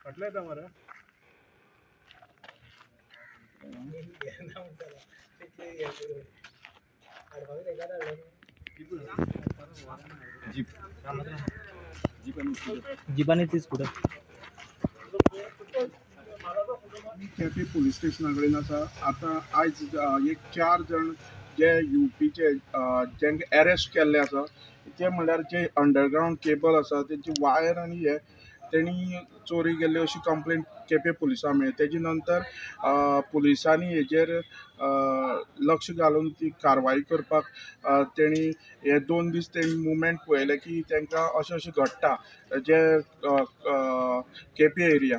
फाटल्या येता मरे. जीप आणि ती स्कूटर. केपी पुलीस स्टेशना कडेन आसा. आतां आयज एक 4 जाण जे युपीचे जांकां एरेस्ट केल्ले आसा ते म्हणल्यार जे अंडरग्रावंड केबल आसा तेंची वायर आनी हे तेणी चोरी केल्ली अशी कंप्लेन केपें पुलिसांक मेळ्ळी. तेजे नंतर पुलिसांनी हेजेर लक्ष घालून ती कारवाई करपाक तेणी हे 2 दीस तेणी मुवमेंट पळयलें की तांकां अशें अशें घडटा जे केपें एरिया.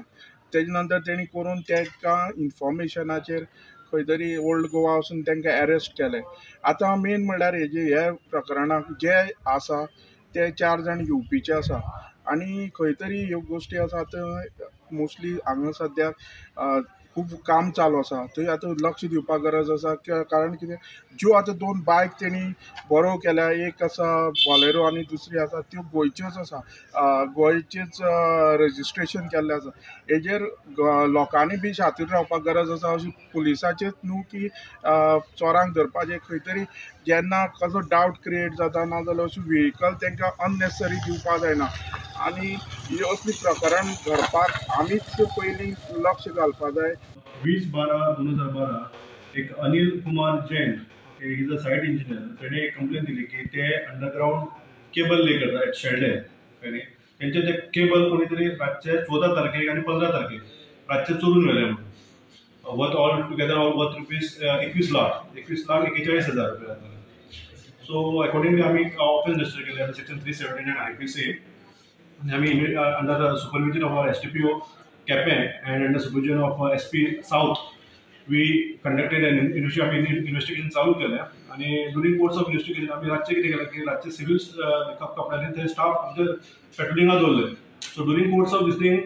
तेजे नंतर तेणी करून तांकां इन्फॉर्मेशनाचेर खंय तरी ओल्ड गोवा वचून तांकां एरेस्ट केले. आतां मेन म्हणल्यार हेजे हे प्रकरणाक जे आसा ते 4 जाण युपीचे आसा आनी खंय तरी ह्यो गोश्टी आसा. आतां मोस्टली हांगा सद्याक खूब काम चालू आसा, थंय आतां लक्ष दिवपाक गरज आसा. कारण कितें, ज्यो आतां 2 बायक तेणी बरो केल्या, एक आसा बॉलेरो आनी दुसरी आसा त्यो गोंयच्योच आसा, गोंयचेच रजिस्ट्रेशन केल्लें आसा. हेजेर लोकांनी बी शातीर रावपाक गरज आसा. अशी पुलिसाचेच न्हू की चोरांक धरपाचें, खंय तरी जेन्ना कसो डावट क्रिएट जाता ना जाल्यार अशें व्हेकल तांकां अननेसेसरी दिवपाक जायना. आनी ही असली प्रकरण घडपाक आमीच पयलीं लक्ष घालपाक जाय. 20/12/2012 एक Anil Kumar Jain is a site engineer, तेणे एक कंप्लेन दिली की ते अंडरग्रावंड केबल ले करता एट शेल्डे. तेंचे ते केबल कोणी तरी रातचे 14 तारखेक आनी 15 तारखेक रातचे चोरून व्हेले म्हणून worth all together all worth rupees 21,41,000 रुपया जाताले. सो अकॉर्डिंगली आमी ऑफिस रजिस्टर केले सेक्शन 379 IPC आनी आमी under supervision of our SDPO Quepem and under supervision of SP South we conducted an investigation चालू केलें. आनी ड्युरींग कोर्स ऑफ इन्वेस्टिगेशन आमी रातचें कितें केलें की रातचे सिवील कपड्यांनी ते स्टाफ आमचे पेट्रोलिंगा दवरले. So during course of this thing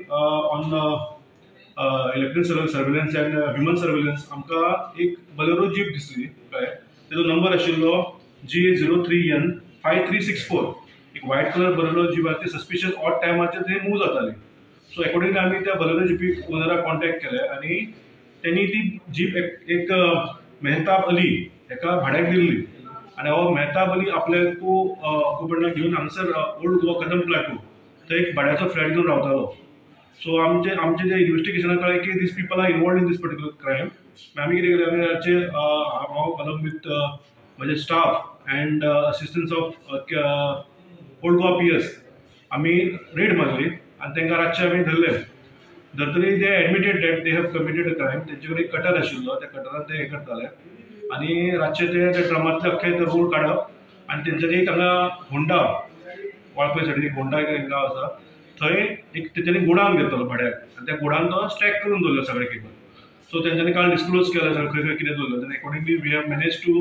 on electronic surveillance and human surveillance आमकां एक बलेरो जीप दिसली. कळ्ळें, तेजो नंबर आशिल्लो GA03N 5364. एक व्हायट कलर बलेरो जीप आसा ती सस्पिशियस ऑड टायमाचेर ते मूव जाताली. सो अकॉर्डिंगली आमी त्या बलेरो जिपीक ओनराक कॉन्टेक्ट केले आनी तेणी ती जीप एक मेहताब अली हेका भाड्याक दिल्ली. आनी हो मेहताब अली आपल्या को घेवन हांगसर ओल्ड गोवा कदम प्लाटू थंय एक भाड्याचो फ्लॅट घेवन रावतालो. सो आमचे आमचे जे इन्वेस्टिगेशनाक कळ्ळें की these people are involved in this particular crime. आमी कितें केलें, आमी रातचे हांव अलॉंग विथ म्हजे staff and assistance of old Goa PS आमी रेड मारली आनी तांकां रातचे आमी धरले. धरतरी they admitted that they have committed a crime. तेंचे कडेन एक कटर आशिल्लो, त्या कटरान ते हें करताले आनी रातचे ते त्या ड्रमांतले अख्खे ते रोड काडप आनी तेंच्यांनी एक हांगा होंडा वाळपय सायडीन एक होंडा एक गांव आसा थंय एक तेंच्यांनी गोडावन घेतलो भाड्याक आनी त्या गोडावन तो स्टॅक करून दवरलो सगळे केबल. सो तेंच्यांनी काल डिस्क्लोज केलें सगळें खंय खंय कितें दवरलें. Then accordingly we have manage to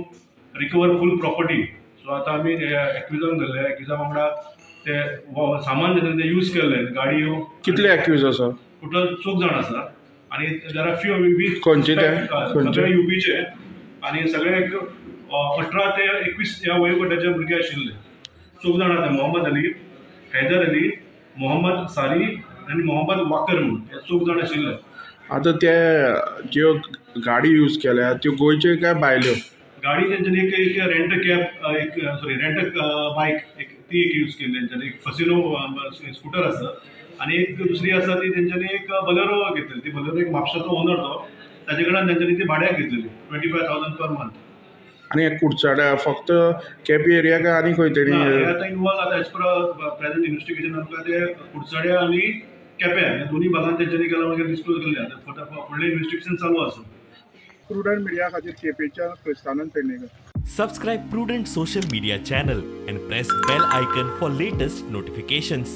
recover full property. So आतां आमी एक्युजांक धरले, एक्युजा वांगडा ते सामान जेन्ना ते यूज केल्ले गाडयो. कितले एक्यूज आसा? टोटल 4 जाण आसा आनी there are few खंयचे ते? सगळे युपीचे आनी सगळे एक 18 ते 21 ह्या वयोगटाचे भुरगे आशिल्ले. 4 जाण आसा, मोहम्मद अली, हैदर अली, मोहम्मद सारी आनी मोहम्मद वाकर म्हणून हे 4 जाण आशिल्ले. आतां ते ज्यो गाडी यूज केल्या त्यो गोंयच्यो काय भायल्यो? गाडी तेंच्यांनी एक रेंट कॅब एक सॉरी रेंट बायक एक ती एक यूज केल्ली तेंच्यांनी, एक फसिनो स्कुटर आसा आनी एक दुसरी आसा ती तेंच्यांनी एक बलेरो घेतलेली. ती बलेरो एक म्हापशाचो ओनर तो, ताजे कडल्यान तेंच्यांनी ती भाड्याक घेतलेली 25,000 पर मंथ. आनी कुडचड्या फक्त केपी एरिया काय आनी खंय तरी? आतां इनवॉल्व आतां एज पर प्रेझेंट इन्वेस्टिगेशन आमकां ते कुडचड्या आनी केप्यां ह्या दोनूय भागान तेंच्यांनी केलां मागीर डिस्क्लोज केल्लें. आतां फुडलें इन्वेस्टिगेशन चालू आसा. प्रुडंट मिडिया खातीर केपेंच्या Kristanand Pednekar. Subscribe Prudent social media channel and press bell icon for latest notifications.